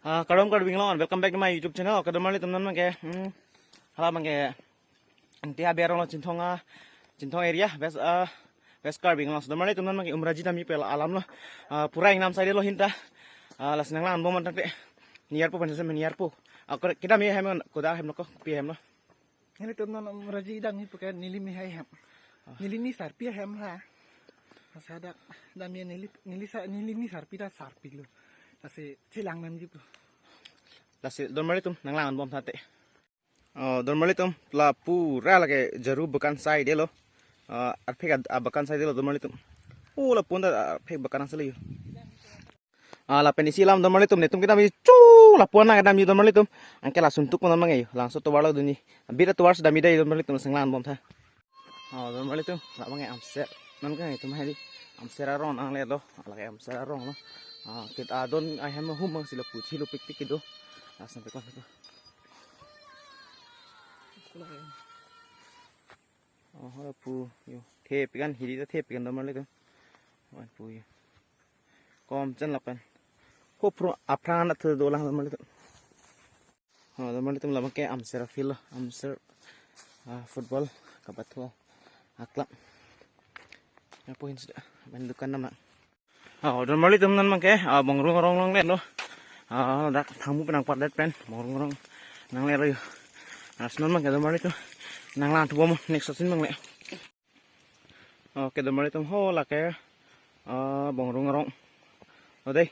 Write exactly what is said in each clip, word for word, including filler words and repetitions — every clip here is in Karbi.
Ah, kardom Karbi Anglong, welcome back to my YouTube channel. Kardom mali tum, non abangke, hmm, hala abangke, Ingti Habe arong lo, Chinthong, ah, Chinthong area, West, ah, West Karbi Anglong. Kardom mali tum, non abangke Umraji damji pen alam lo. Ah, pura ingnam saide lo hinta. Ah, lasi nanglang-an bom tangte. Nearpo pen se nearpo. Ah, ko kedamji ahem, kodak ahem lo ko, pi ahem lo. Nelitum non Umraji damji pen ke neli mehai ahem. Ah. Neli ni sarpi ahem ha. Masa dak damji neli, neli sa, neli ni sarpi ta sarpi lo. Lasi chelang damji pu. Lasi don mali tum nanglang-an bom tangte. Oh, don mali tum, la pura lake jaru bagan saide lo. Ah, arphek ad-, ah, bagan saide lo don mali tum. Oh, la pun ta arphek bagan asli yo. Ah, lapen isi alam don mali tum, netum kedamji chu, la pun nang kedamji don mali tum. Anke lason tuk pon abangke yo, labangso tovar lo dunji. Bira tovar si damji dei don mali tum, lasi nanglang-an bom tha. Oh, don mali tum, labangke Amser. Non ke netum hedi Amser arong nangle lo, lake Amser arong lo. Ah, kit adon ahem ahum abang si lo puthi lo pikpik kedo. Asam pekon pekon. Oh, hala pu yo. Thepik an, hidi ta thepik an don mali tum. Wan pu yo. Kom chen lapen. Ho pro aphrang an thu dolang don mali tum. Oh, don mali tum, labangke Amser field lo, Amser, ah, football kabatho a-club. Ya pu hin sida, main dukan nama. Oh, don mali tum, non abangke, ah, Bongrung arong nangle lo. Ah, dak thangmu pen nangpar det pen, Bongrung arong nangle lo yo. Ah, non abangke don mali tum, nanglang-an thu bom next scene abang le. Okay, don mali tum, ho lake, ah, Bongrung arong lo dei.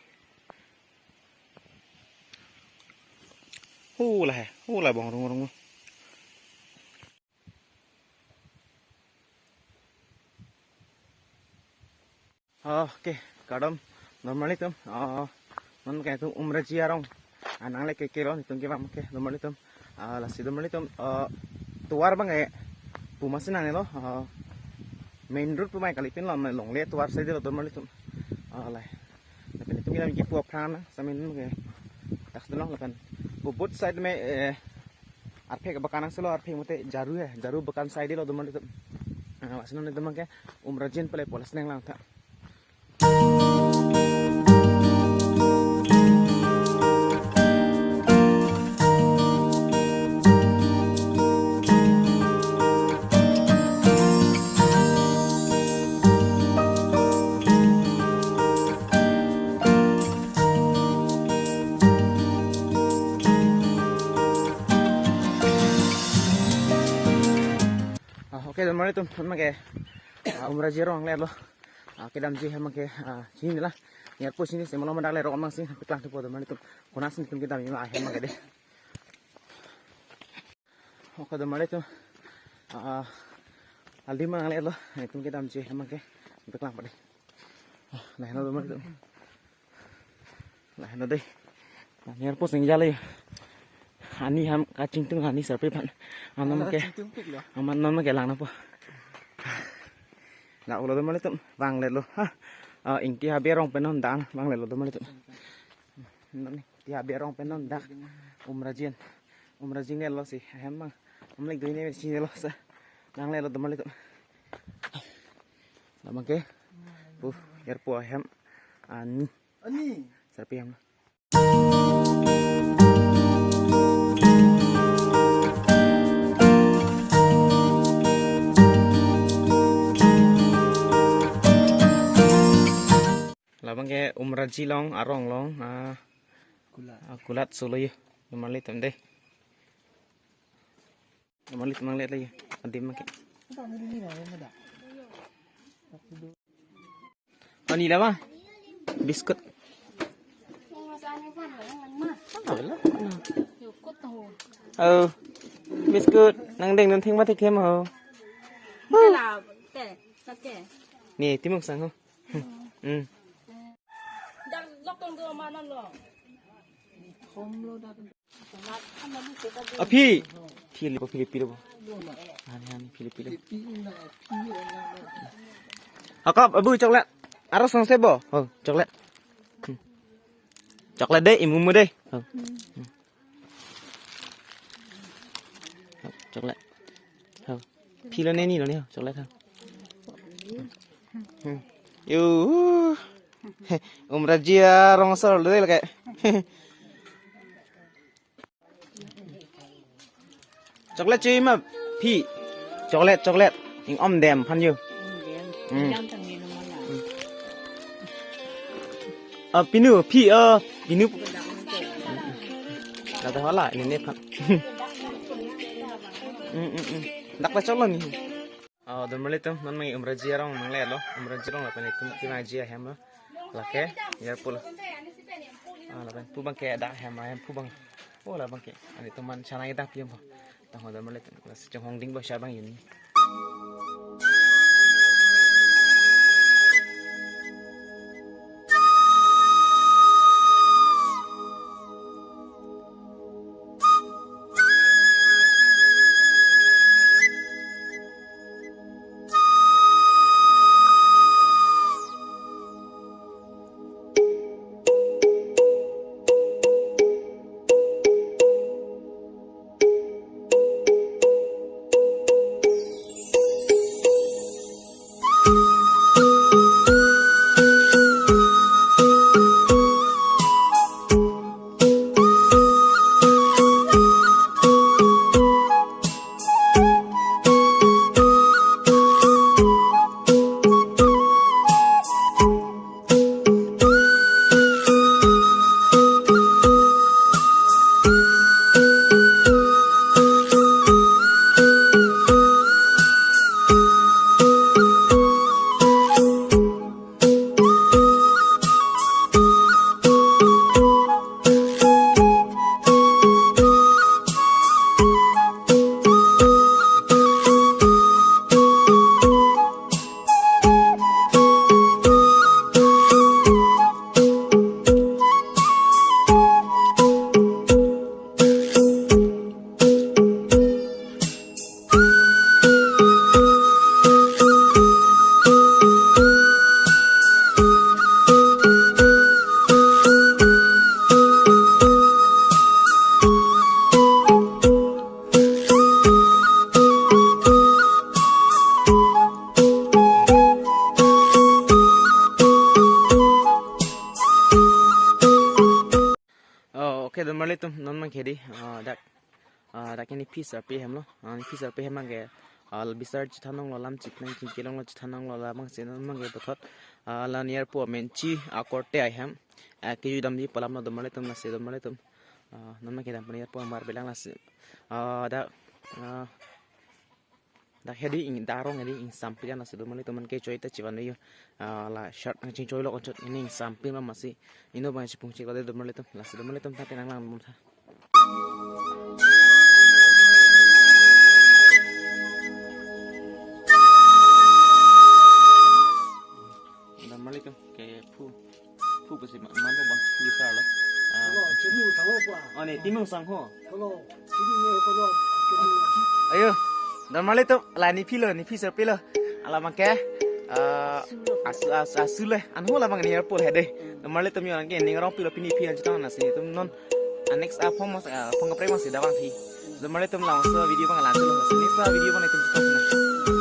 Ho la he, ho la Bongrung arong lo. Okay, kardom don mali tum. Ah, non ke netum Umraji arong. Ah, nangle ke ke lo, netum kevang ke don mali tum. Ah, lasi don mali tum, ah, tovar abangke pu masi nangne lo. Ah, main road pu mai kali pin lo, longle tovar saide lo don mali tum. Ah, lai. Lapen netum kedamji pu aphrang nang, samin ke. Tak sedang lapen. Pu both side me, eh, arphek bagan asli lo, arphek mate jaru he, jaru bagan saide lo don mali tum. Ah, lasi non netum abangke Umraji an pale pu, lasi nanglang tha. Ah, okay, don mali tum, non abangke, ah, Umraji arong nangle lo. Ah, kedamji ahem abangke, ah, chinine la. Nearpo chinine, se malom dak le rok mang si, paklang thupo don mali tum. Konat si netum kedamji ma ahem abangke dei. Okay, don mali tum. Ah, aldi ma nangle lo, netum kedamji ahem abangke. Paklang pade. Ah, laheno don mali tum. Laheno dei. Nearpo sing jale. Ani ahem kachingtung, ani sarpi aphan. Anom ke. Chingtung pik lo. Amat non ke lang nangpo. La ulo don mali tum, vanglet lo. Ha. Ah, Ingti Habe arong pen non dak, vanglet lo don mali tum. Non Ingti Habe arong pen non dak. Umraji an. Umraji nangle lo si. Ahem abang. Amlik doi ne chinine lo sa. Nangle lo don mali tum. Labangke. Pu, nearpo ahem. Ani. Ani. Sarpi ahem. Labangke Umraji along, arong along, ah, kulat, ah, kulat solo yo. Don mali tum dei. Don mali tum, nangle lagi. Adim abangke. Ani la ma? Biscuit. Oh, biscuit. Nang deng non thengma thekthema ho. Ni timung sang ho. Hmm. Aphi. Phi le bo, phi le pi le bo. Ani, ani, phi le pi le. Akap, abu chocolate. Aro song se bo. Oh, chocolate. Hmm. Chocolate dei, imu mu dei. Oh. Hmm. Chocolate. Oh. Phi lo ne ni lo ne, chocolate ha. Hmm. Yo. Umraji arong asor lo dei lake. Chocolate cho-i ma phi? Chocolate, chocolate. Ing-om dem aphan yo. Hmm. Ah, pinu, phi, ah, pinu. Dada hala, ini ne aphan. Hmm, hmm, hmm. Dak ta choklo ni. Ah, don marlitum, non abang Umraji arong nanglelo, Umraji arong lapen itum kevangji ahem lo. Lake, airport lo. Ah, lapen pu abangke dak hem ahem pu abang. Oh, la abangke. Ani teman sana kita piam po. Tangho don marlitum, lasi chonghong ding bo sar abang yun. Oh, okay, don marlitum, non abangke dei, ah, dak, ah, dak ke nephi sarpi ahem lo, ah, nephi sarpi ahem abangke, ah, bisar chethan longlo, lam chethan chingki longlo, chethan longlo, labangsi non abangke puthot, ah, la nearpo amenchi akorte ahem, ah, kejui damji pu alam lo don marlitum, lasi don marlitum, ah, non abangke dam pu nearpo amar belang lasi, ah, dak, ah, dak hedi ing darong hedi ingsampik an lasi don marlitum, non ke choi ta chevan yo. Ah, la shirt nangchingchoi lo konchot, ini ingsampik ma masi. Inut abang chipung chik lo dei don marlitum. Lasi don marlitum tha penang lang bom tha. Don marlitum ke phu. Phu pusi ma-, man lo bang phu sar lo. Ah. Hello, Chimu Sangho pa. Oh, ne, Timung Sangho. Hello, Chimu ne, hello, Chimu. Ayo, don marlitum, la nephi lo, nephi sarpi lo. Ala abangke, ah, asu, asu, asu le. Anhu labang nearpo he dei. Don marlitum yo abangke, ning rong pilo pini phi an chetong lasi. Itum non, ah, next, ah, phong mas, ah, phong kaprek masi dak vangtha. Don marlitum labangso video abang la-an lo. Lasi next, ah, video abang itum chetong na.